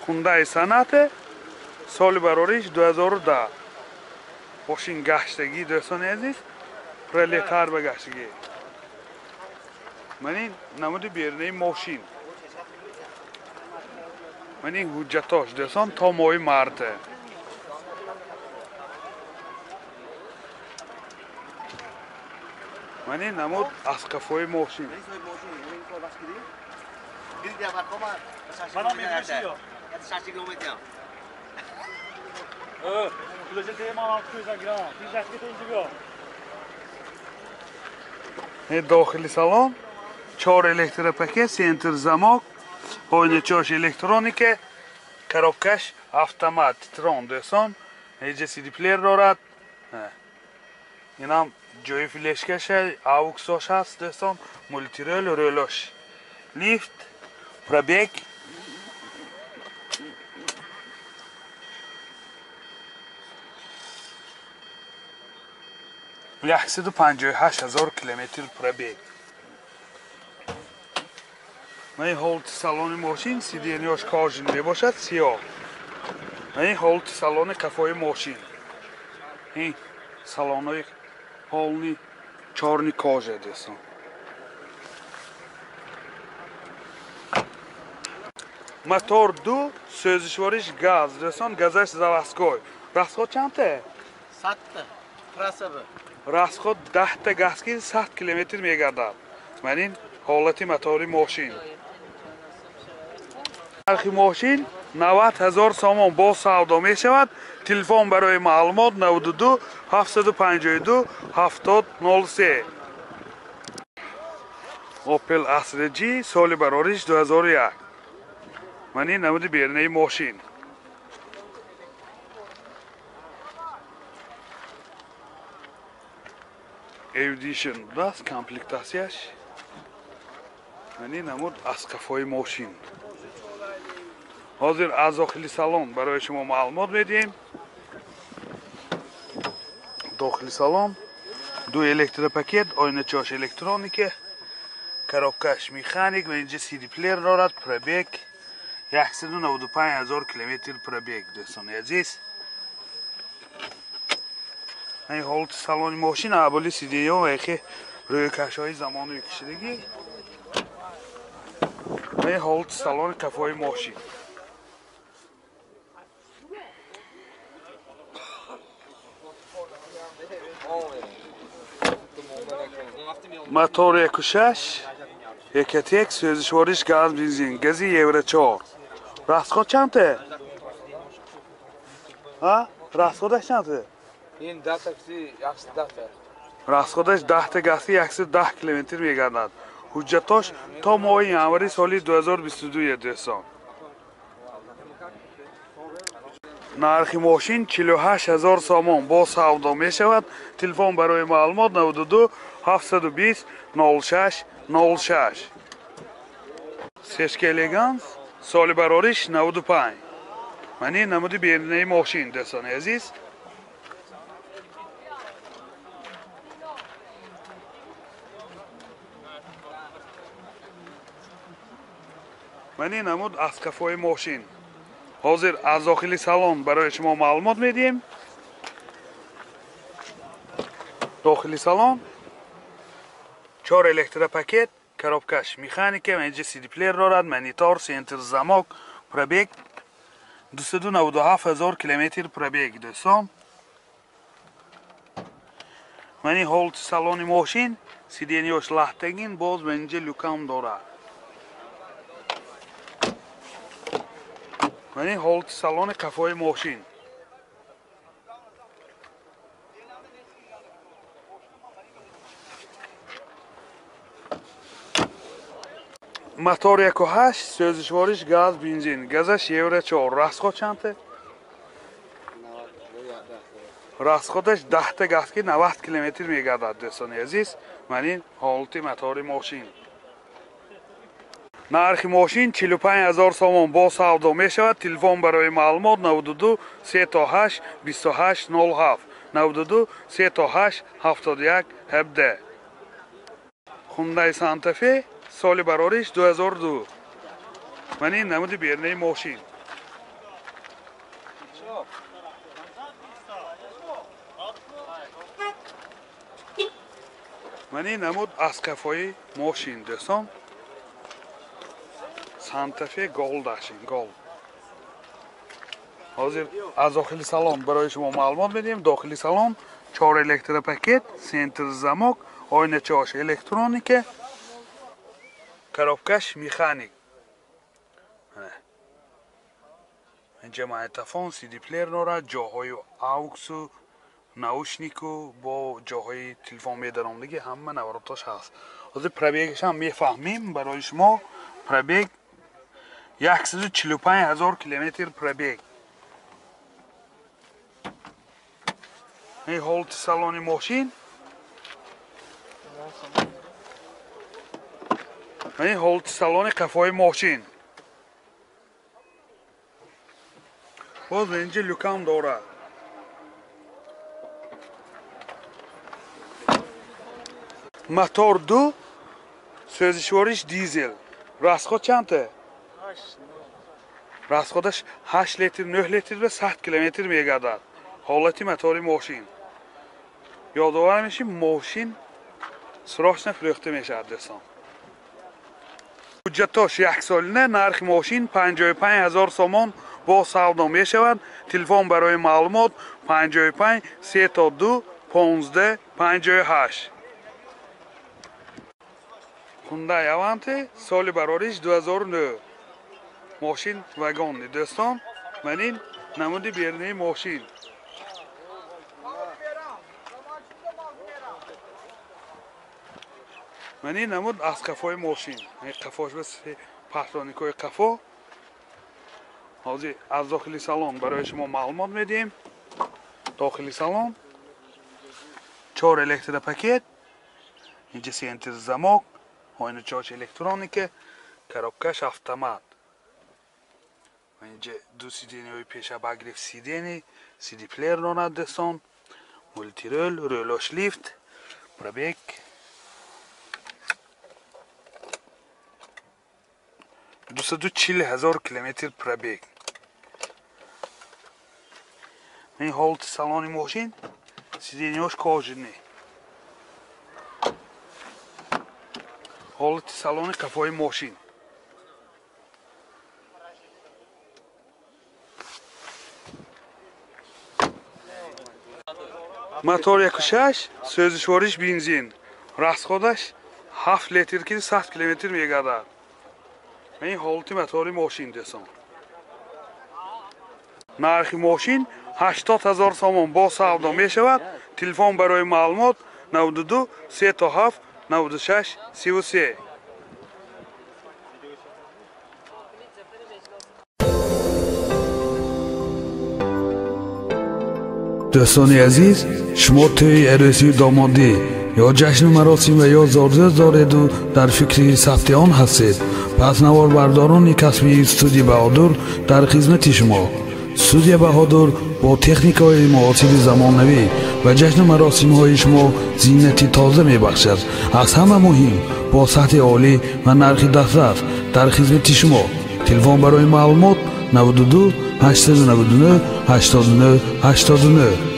Hyundai Sonata соли барориш 2010. Мошин гаштагӣ дӯстони азиз, пролетар ба гаштагӣ. Ман ин намуди берунаи мошин. Ман ин ҳуҷҷатош дӯстон то моҳи марта. Ман ин намуд аз қафои мошин. Дохили салон 4 электропакет, центр замок, ойначош электроника, коробкаш автомат, трон дӯстон, инҷа CD плеер дорад. Инам ҷои флешкаша, ауксош ҳаст дӯстон, мултирол, рӯлош, лифт, пробег. 158 000 километр пробег. Ман ин ҳолати салони мошин, сиденьяш кожин мебошад, сиёҳ. Ман ин ҳолати салони қафои мошин. Ин салонои полни чорни кожа дӯстон. Мотор 2, сӯзишвориш газ дӯстон, газаш заводской. Расход чандта? 100-та. Трасса. Расход 10-та газки 100 километр мегардад. Ман ин ҳолати мотори мошин. Нархи мошин 90 000 сомон бо савдо мешавад. Телефон барои маълумот 92 752 70 03. Opel Astra G соли барориш 2001. Ман ин намуди берунаи мошин. Edition будааст комплектатсияш. Ман ин намуд аз қафои мошин. Ҳозир аз дохили салон барои шумо маълумот медиҳем. Дохили салон 2 электропакет, ойначош электроника, коробкаш механик ва инҷа CD плеер дорад, пробег 195 000 километр пробег дӯстони азиз. Ин ҳолати салони мошин аболи сиденья ва яхе рӯйкашҳои замонави кишидагӣ. Ин ҳолати салони қафои мошин. Мотор 1.6 Ecotec, сӯзишвориш газ, бензин, гази Евро 4. Расход чандта? А? Расходаш чандта? Ин 10 такси 110 та. Расходаш 10 та газки 110 километр мегардад. Ҳуҷҷатош то моҳи январи соли 2022 дӯстон. Нархи мошин 48 000 сомон бо савдо мешавад. Телефон барои маълумот 92 720 06 06. Сешка Элеганс соли барориш 95. Ман ин намуди берунаи мошин дӯстони азиз. Ман ин намуд аз қафои мошин. Ҳозир аз дохили салон барои шумо маълумот медиҳем. Дохили салон 4 электропакет, коробкаш механика, инҷа CD плеер дорад, монитор, центр замок, пробег 297 000 километр пробег дӯстон. Ман ин ҳолати салони мошин, сиденьяш лаҳтагин, боз ба инҷа люкам дорад. Ман ин ҳолати салони қафои мошин. Мотор 1.8, сӯзишвориш газ, бензин, газаш Евро 4. Расход чандта? Расходаш 10 та газки 90 километр мегардад дӯстони азиз. Ман ин ҳолати мотори мошин. Нархи мошин 45 000 сомон бо савдо мешавад. Телефон барои маълумот 92 38 28 07 92 38 71 17. Hyundai Santa Fe соли барориш 2002. Ман ин намуди берунаи мошин. Ман ин намуд аз қафои мошин дӯстон. Санта-Фе гол дашин, гол. Ҳозир аз дохили салон барои шумо маълумот медиҳем. Дохили салон 4 электропакет, центр замок, ойначаош электроника, коробкаш механик. Инҷа магнитофон, CD плеер дорад, ҷоҳои ауксу, наушнику бо ҷоҳои телефон медаромдагӣ ҳама наворотош ҳаст. Ҳозир пробегаш ҳам мефаҳмем барои шумо. Пробег 145 000 километр пробег. Ин ҳолати салони мошин. Ин ҳолати салони қафои мошин. Боз инҷа люкам дорад. Мотор 2, сӯзишвориш дизел. Расход чандта? Расходаш 8 литр, 9 литр ва 100 километр мегардад. Ҳолати мотори мошин. Ёдовар мешим, мошин срочно фурӯхта мешавад дӯстон. Ҳуҷҷатош яксолина, нархи мошин 55 000 сомон бо савдо мешавад. Телефон барои маълумот 55 32 15 58. Hyundai Avante соли барориш 2009. Мошин вагонни дӯстон. Ман ин намуди берунии мошин. Ман ин намуд аз қафои мошин. Қафош ба патроникҳои қафо. Ҳозир аз дохили салон барои шумо маълумот медиҳем. Дохили салон 4 электропакет, инҷа центр замок, ойначаош электроника, коробкаш автомат. Инҷа ду сидениҳои пеша багриф сидени, CD плеер дорад дӯстон, мултирол, рӯлош лифт, пробег 240 000 километр пробег. Ин ҳолати салони мошин, сидениҳош кожини. Ҳолати салони қафои мошин. Мотор 1.6, сӯзишвориш бензин. Расходаш 7 литр ки 100 километр мегардад. Ин ҳолати мотори мошин дӯстон. Нархи мошин 80 000 сомон бо савдо мешавад. Телефон барои маълумот 92 37 96 33. Дӯстони азиз, шумо тӯи арӯсию домодӣ ё ҷашну маросим ва ё зорзӯз дореду дар фикри сабти он ҳастед, пас наворбардорони касбии студия Баҳодур дар хизмати шумо. Студия Баҳодур бо техникаҳои муосири замонавӣ ва ҷашну маросимҳои шумо зинати тоза мебахшад. Аз ҳама муҳим бо сатҳи олӣ ва нархи дастрас дар хизмати шумо. Телефон барои маълумот 92 899 89 89.